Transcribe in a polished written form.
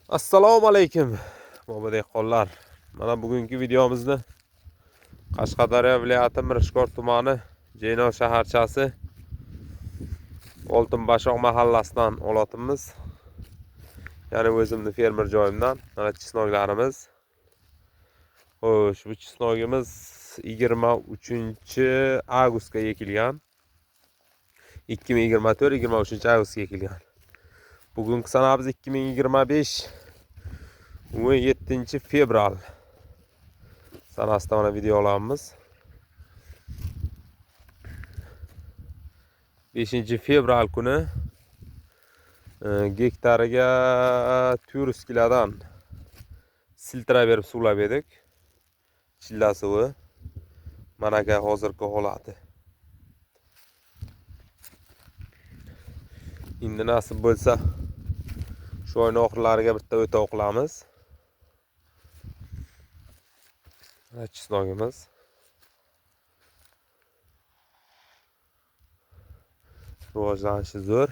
Assalomu alaykum bobo dehqonlar. Mana bugungi videomizni Qashqadaryo viloyati Mirishkor tumani Jaynov shaharchasi Oltinbashoq mahallasidan olatimiz. Ya'ni o'zimni fermer joyimdan. Mana chesnoklarimiz. Xo'sh, bu chesnogimiz 23 avgustga ekilgan. 2024 23 avgustga ekilgan. Bugungi sanamiz 2025 17 fevral sanasida mana video olamiz. 5 fevral kuni gektariga 400 kilodan siltira berib suvlab edik. Chilla suvi. Mana aka hozirgi holati. Endi nasib bo'lsa shu oyning oxirlariga bitta o'tov qilamiz. Mana chesnogimiz. Rivojlanishi zo'r.